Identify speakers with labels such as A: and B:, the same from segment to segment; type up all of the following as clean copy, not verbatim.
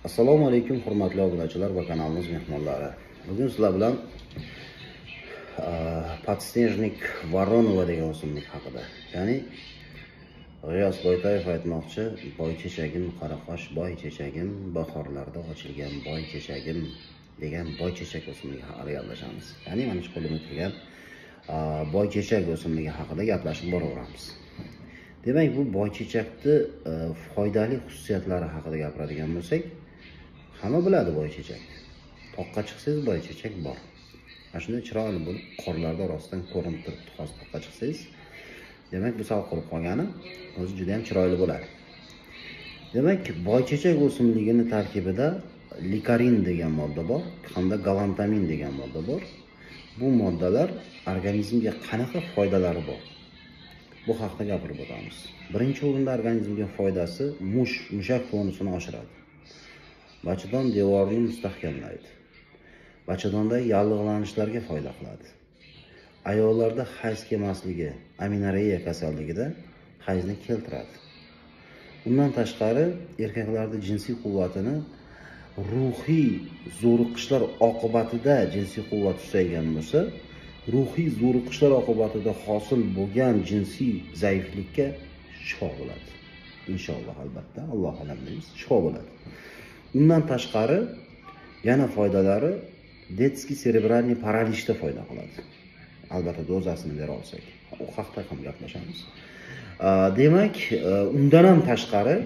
A: Assalomu alaykum hurmatli obunachilar va kanalimiz mehmonlari. Bugun sizlar bilan подснежник Воронова degan o'simlik haqida, ya'ni G'iyos Boytayev aytmoqchi, boy chechagim qaraqosh boy chechagim bahorlarda ochilgan boy chechagim degan boychechak o'simligi haqida gaplashamiz. Ya'ni mana shu qo'limda turgan boychechak o'simligi haqida gaplashib boraveramiz. Demak, bu boychechakni foydali xususiyatlari haqida gapiradigan bo'lsak, hamma biladi boychechakni. Toqqa chiqsangiz boychechak bor. Mana shunday chiroyli bo'lib qorlarda rostdan ko'rinib turibdi hozir toqqa chiqsangiz. Demak, bu sal qurib qolgani o'zi juda ham chiroyli bo'ladi. Demak, boychechak o'simligini tarkibida likarin degan modda bor hamda galantamin degan modda bor. Bu moddalar organizmga qanaqa foydalari bor? Bu haqda gapirib o'tamiz. Birinchi o'rinda organizmga foydasi mushak tonusini oshiradi. Bachadon devorini mustahkamlaydi. Bachadondagi yallig'lanishlarga foyda qiladi. Ayollarda hayz kelmasligi, aminoreya kasalligida hayzni keltiradi. Undan tashqari erkaklarda jinsiy quvvatini ruhiy zo'riqishlar oqibatida jinsiy quvvat susaygan bo'lsa, ruhiy zo'riqishlar oqibatida hosil bo'lgan jinsiy zaiflikka shifo bo'ladi. Inshaalloh, albatta, Alloh alam deymiz, shifo bo'ladi. Undan tashqari yana foydalari детский cerebrальный paralichda foyda qiladi. Albatta dozasini bera olsak, u haqda ham gaplashamiz. Demak, undan ham tashqari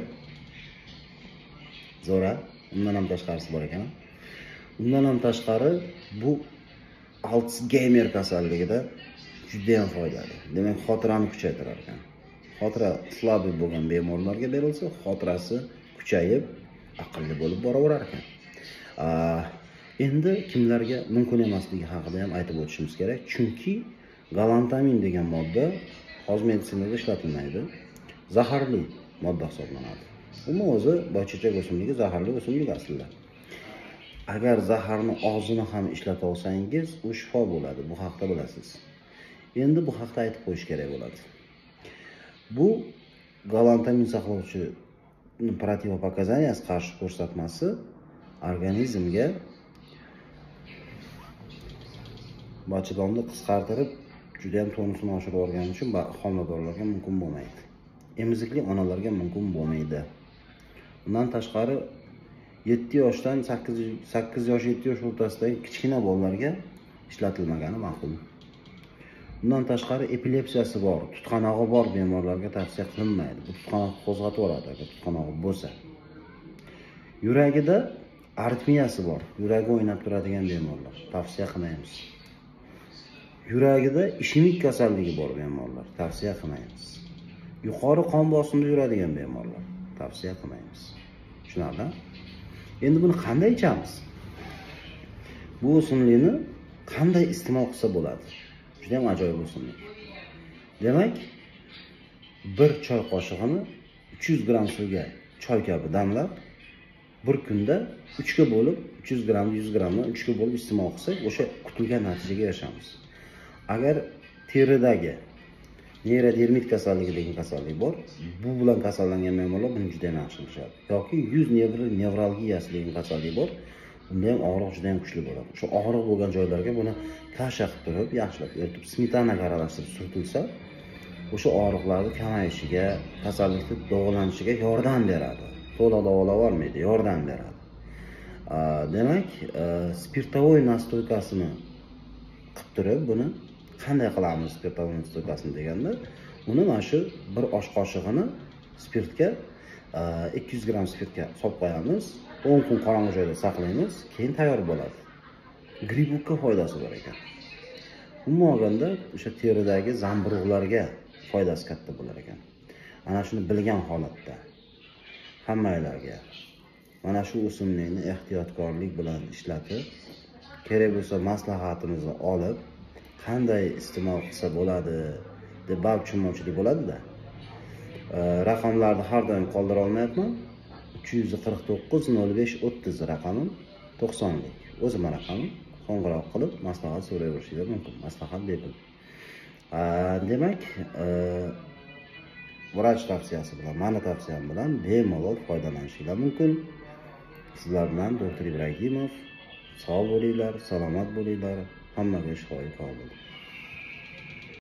A: zo'ra, undan ham tashqarisi bor ekan. Undan ham tashqari bu Altsgeymer kasalligida juda ham foydali. Demak, xotirani kuchaytirar ekan. Xotira slabiy bo'lgan bemorlarga berilsa, xotirasi kuchayib, aqlli bo'lib boraverar ekan. Endi kimlarga mumkin emasligi haqida ham aytib o'tishimiz kerak. Chunki galantamin degan modda hozir meditsinada ishlatilmaydi. Zaharli modda hisoblanadi. Umuman o'zi boychechak o'simligi zaharli o'simlik aslida. Agar zaharni og'zini ham ishlata olsangiz, u shifo bo'ladi. Bu haqda bilasiz. Endi bu haqda aytib qo'yish kerak bo'ladi. Bu galantamin saqlovchi противопоказанияsi, qarshi ko'rsatmasi organizmga bachadonni qisqartirib, juda ham tonusini oshirib yuborgani uchun homiladorlarga mumkin bo'lmaydi. Emizikli onalarga mumkin bo'lmaydi. Undan tashqari 7 yoshdan 8 yosh 7 yosh o'rtasidagi kichkina bolalarga ishlatilmagani ma'qul. Undan tashqari epilepsiyasi bor, tutqanog'i bor bemorlarga tavsiya qilinmaydi. Bu tutqanoq qo'zg'atib yuboradi agar tutqanog'i bo'lsa. Yuragida aritmiyasi bor, yuragi o'ynab turadigan bemorlar tavsiya qilmaymiz. Yuragida ishemik kasalligi bor bemorlar tavsiya qilmaymiz. Yuqori qon bosimida yuradigan bemorlar tavsiya qilmaymiz. Tushunarli? Endi buni qanday ichamiz? Bu o'simlikni qanday iste'mol qilsa bo'ladi? Juda ham ajoyib o'simlik. Demak, bir choy qoshig'ini 300 gramm suvga choy kabi damlab, bir kunda 3 ga bo'lib 300 gramm, 100 grammni 3 ga bo'lib iste'mol qilsak, o'sha kutilgan natijaga erishamiz. Agar teridagi neyrodermit kasalligi degan kasallik bor, bu bilan kasallangan bemorlar buni juda ham yaxshi bilishadi. Yoki yuz nevralgiyasi degan kasallik bor, unda ham og'riq juda ham kuchli bo'ladi. O'sha og'riq bo'lgan joylarga buni kasha qilib turib, yaxshilab eritib, smetanaga aralashtirib surtilsa, o'sha og'riqlarni kamayishiga, kasallikni davolanishiga yordam beradi. To'la davolab olmaydi, yordam beradi. Demak, spirtovoy nastoykasini qilib turib, buni qanday qilamiz spirtovoy nastoykasini deganda, uni mana shu bir osh qoshig'ini spirtga 200 gramm spirtga solib qo'yamiz. 10 kun qorong'u joyda saqlaymiz, keyin tayyor bo'ladi. Gribukka foydasi bor ekan. Umuman olganda o'sha teridagi zamburug'larga foydasi katta bo'lar ekan. Ana shuni bilgan holatda hammanglarga mana shu o'simlikni ehtiyotkorlik bilan ishlatib, kerak bo'lsa maslahatimizni olib, qanday iste'mol qilsa bo'ladi deb baribir tushunmovchilik bo'ladi-da. Raqamlarni har doim qoldira olmayapman. 349 05 30 raqamim 90lik. O'zim raqamim. Qo'ng'iroq qilib maslahat so'rayverishingiz mumkin. Maslahat bepul. Demak, vrach tavsiyasi bilan, mani tavsiyam bilan bemalol foydalanishingiz mumkin. Sizlar bilan doktor Ibragimov. Sog' bo'linglar, salomat bo'linglar. Hammaga shifoyi komil.